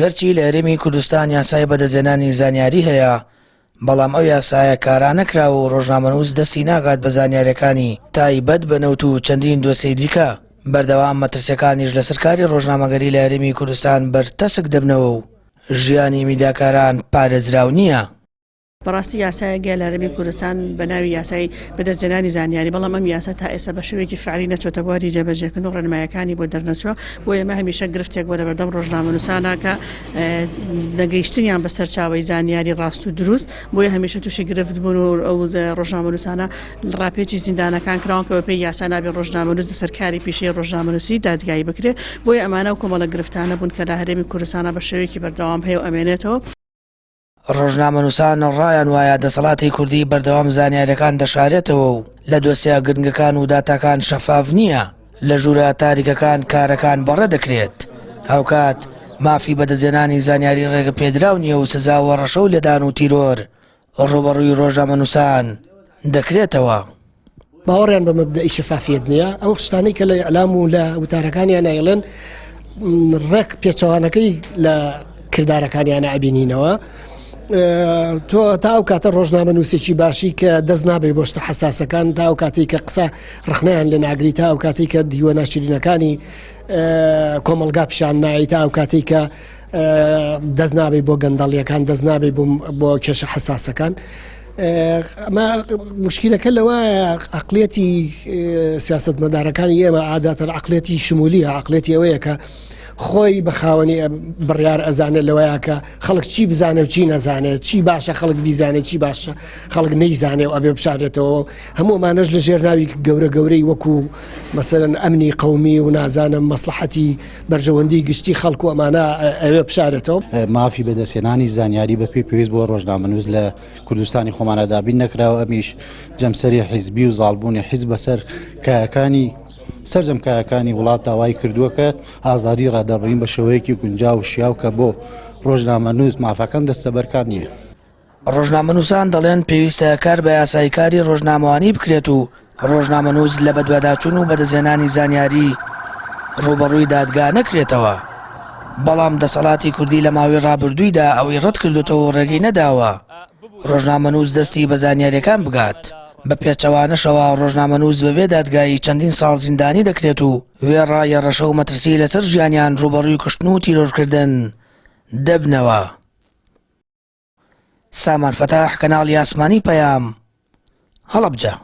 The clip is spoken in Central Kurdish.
گەرچی لە هەرێمی کوردستان یاسای بەدەستهێنانی زانیاری هەیە، بەڵام ئەو یاسایە کارا نەکراوە و ڕۆژنامەنووس دەستی ناگات بە زانیارییەکانی تایبەت بە نەوت و چەندین دۆسێی دیکە، بەردەوام مەترسییەکانیش لەسەر کاری ڕۆژنامەگەری لە هەرێمی کوردستان بەرتەسک دەبنەوە و ژیانی میدیاکاران پارێزراو نییە. بەڕاستی یاسایەک هەیە لە هەرێمی کوردستان بە ناوی یاسای بەدەستهێنانی زانیاری، بەڵام ئەم یاسا تا ئێستا بە شێوەیەکی فعلی نەچۆتە بواری جێبەجێکردن و ڕێنمایەکانی بۆ دەرنەچووە، بۆیە ئەمە هەمیشە گرفتێک بووە لەبەردەم ڕۆژنامەنووسانا کە نەگەیشتنیان بە سەرچاوەی زانیاری ڕاست و دروست، بۆیە هەمیشە تووشی گرفت بوون و ئەو ڕۆژنامەنووسانە ڕاپێچی زیندانەکان کراون کە بەپێی یاسا نابێت ڕۆژنامەنووس لەسەر کاری پیشەی ڕۆژنامەنووسی دادگایی بکرێت، بۆیە ئەمانە و کۆمەڵە گرفتانە بوون کە لە هەرێمی کوردستانا بە شێوەیەکی بەردەوام هەیە و ئەمێنێتەوە. ڕۆژنامەنووسان ڕایان وایە دەسەڵاتی کوردی بەردەوام زانیاریەکان دەشارێتەوە و لە دۆسیە گرنگەکان و داتاکان شەفاف نییە، لە ژوورە تاریکەکان کارەکان بەڕێ دەکرێت، هاوکات مافی بەدەستهێنانی زانیاری ڕێگەپێدراو نییە و سزا و هەڕەشە و لێدان و تیرۆر ڕووبەڕووی ڕۆژنامەنووسان دەکرێتەوە. باوەڕیان بە مەبدەئی شەفافیەت نییە ئەو شتانەی کە لە ئیعلام و لە وتارەکانیان ئەیڵێن ڕێک پێچەوانەکەی لە کردارەکانیانە ئەبینینەوە تۆ تا ئەو کاتە ڕۆژنامە نووسێکی باشی کە دەست نابێ بۆ شتە حساسەکان تا ئەو کاتێک کە قسە ڕخنیان لە ناگری تا ئەو کاتێک کە دیوە ناشرینەکانی کۆمەلگا پیشان نایی تا ئەو کاتێک کە دەست نابێ بۆ گەندەڵیەکان دەست نابێ بۆ کێشە حساسەکان ئەمە مشکلەکە لەوە عقلێتی سیاستمەدارەکانی ئێمە عاداتە عقلێتی شمولیە عقلێتی ئەوەیە کە خۆی بە خاوەنی بڕیار ئەزانێت لەوەیە کە خەڵک چی بزانێت و چی نەزانێت چی باشە خەڵک بیزانێت چی باشە خەڵک نەیزانێ و ئەبێ بشارێتەوە هەموو ئەمانەش لە ژێر ناوی گەورە گەورەی وەکو مەسەرەن ئەمنی قومی و نازانم مەسلحەتی بەرژەوەندی گشتی خەڵک و ئەمانە ئەوێ بشارێتەوە. مافی بەدەستهێنانی زانیاری بەپێی پێویست بۆ ڕۆژنامەنووس لە کوردستانی خۆمانە دابین نەکراوە ئەمیش جەمسەری حیزبی و زاڵبوونی حیزب بەسەر کایەکانی سەرجەم کایەکانی وڵات داوای کردووە کە ئازادی ڕادەربڕین بە شێوەیەکی گونجاو و شیاو کە بۆ ڕۆژنامەنووس مافەکان دەستەبەرکات نییە. ڕۆژنامەنووسان دەڵێن پێویستە کار بە یاسای کاری ڕۆژنامەوانی بکرێت و ڕۆژنامەنووس لە بەدواداچوون و بەدەستهێنانی زانیاری ڕووبەڕووی دادگا نەکرێتەوە، بەڵام دەسەڵاتی کوردی لە ماوەی ڕابردوویدا ئەوەی ڕەتکردۆتەوە و ڕێگەی نەداوە ڕۆژنامەنووس دەستی بە زانیارییەکان بگات، بە پێچەوانەشەوە ڕۆژنامەنووس بەبێ دادگایی چەندین ساڵ زیندانی دەکرێت و وێڕای هەڕەشە و مەترسی لەسەر ژیانیان ڕووبەڕووی کوشتن و تیرۆرکردن دەبنەوە. سامان فەتاح کەناڵی ئاسمانی پەیام هەڵەبجە.